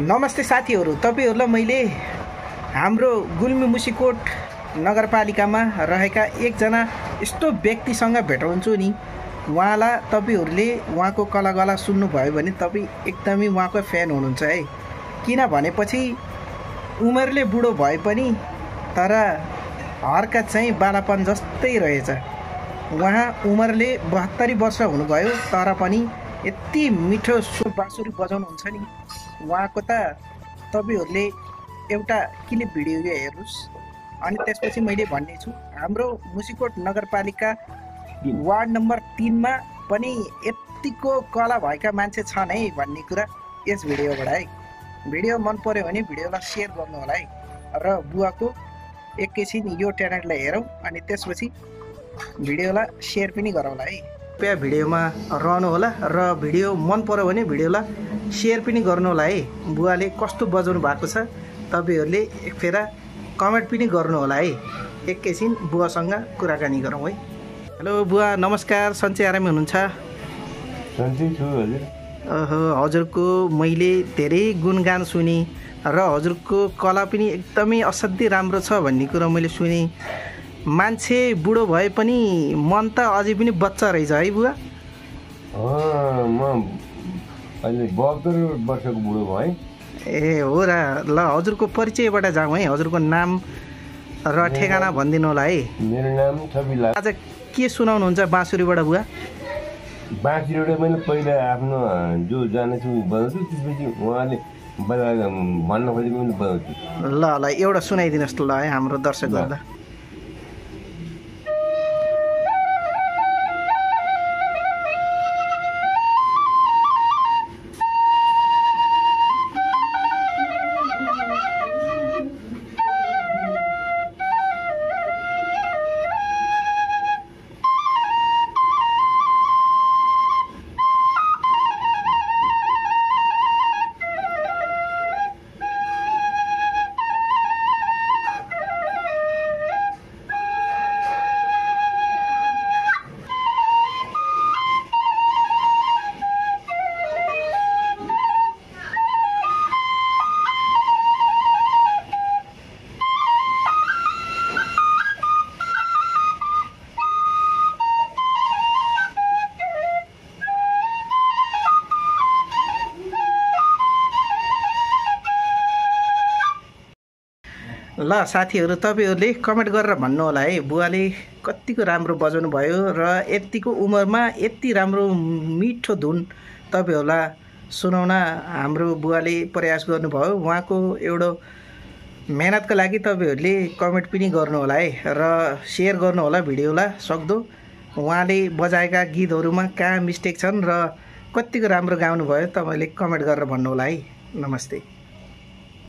नमस्ते साथीहरू, तपाईहरुलाई मैले हाम्रो गुल्मी मुसिकोट नगरपालिकामा रहेका एकजना यस्तो व्यक्तिसँग भेटाउँछु नि। उहाँलाई तपाईहरुले उहाँको कलागला सुन्नुभयो भने तपाई एकदमै उहाँको फ्यान हुनुहुन्छ है। किनभनेपछि उमेरले बुढो भए पनि तर हरकत चाहिँ बालापन जस्तै रहेछ। उहाँ उमेरले 72 वर्ष हुनुभयो तर पनि यति मिठो बाँसुरी बजाउनुहुन्छ नि। उहाँको त तपाईहरुले एउटा क्लिप भिडियो हेर्नुस् अनि त्यसपछि मैले भन्ने छु हाम्रो मुसिकोट नगरपालिका वार्ड नम्बर 3 मा पनि यतिको कला भएका मान्छे छन् है भन्ने कुरा यस भिडियोबाट है। भिडियो मन पर्यो भने भिडियोलाई शेयर गर्नु होला है र बुवाको एकैछिन यो ट्यालेन्टलाई हेरौँ अनि त्यसपछि भिडियोलाई शेयर पनि गरौँला है। कृपया भिडियोमा रहनु होला र भिडियो मन पर्यो भने भिडियोलाई शेयर पनि गर्नु होला है। बुवाले कस्तो बजाउनु भएको छ तपाईहरुले एक फेरा कमेन्ट पनि गर्नु होला है। एकैछिन बुवासँग कुराकानी गरौँ है। हेलो बुवा, नमस्कार। सन्चै आरामै हुनुहुन्छ? सन्चै छु हजुर। हजुरको मैले धेरै गुणगान सुने र हजुरको कला पनि एकदमै असाध्यै राम्रो छ भन्ने कुरा मैले सुने। मान्छे बुढो भए पनि मन त अझै पनि बच्चा रहेछ है बुवा? म अहिले 72 वर्षको बुढो भएँ। ए हो र। ल हजुरको परिचयबाट जाउँ है। हजुरको नाम र ठेगाना भनिदिनु होला है। मेरो नाम छविला। आज के सुनाउनुहुन्छ बाँसुरीबाट बुवा? बाँसुरीबाट मैले पहिला आफ्नो जो जानेछु बजाउँछु, त्यसपछि उहाँले भन्न खोजेको पनि बजाउँछु। ल ल एउटा सुनाइदिनुहोस् त ल है हाम्रो दर्शकहरूलाई। ल साथीहरू, तपाईहरुले कमेन्ट गरेर भन्नु होला है बुवाले कतिको राम्रो बजाउनु भयो र यतिको उमेरमा यति राम्रो मिठो धुन तपाईहरुलाई सुनाउन हाम्रो बुवाले प्रयास गर्नुभयो। उहाँको एउटा मेहनतको लागि तपाईहरुले कमेन्ट पनि गर्नु होला है र शेयर गर्नु होला भिडियोलाई सक्दो। उहाँले बजाएका गीतहरुमा कहाँ मिस्टेक छन् र कतिको राम्रो गाउनु भयो तपाईले कमेन्ट गरेर भन्नु होला है। नमस्ते।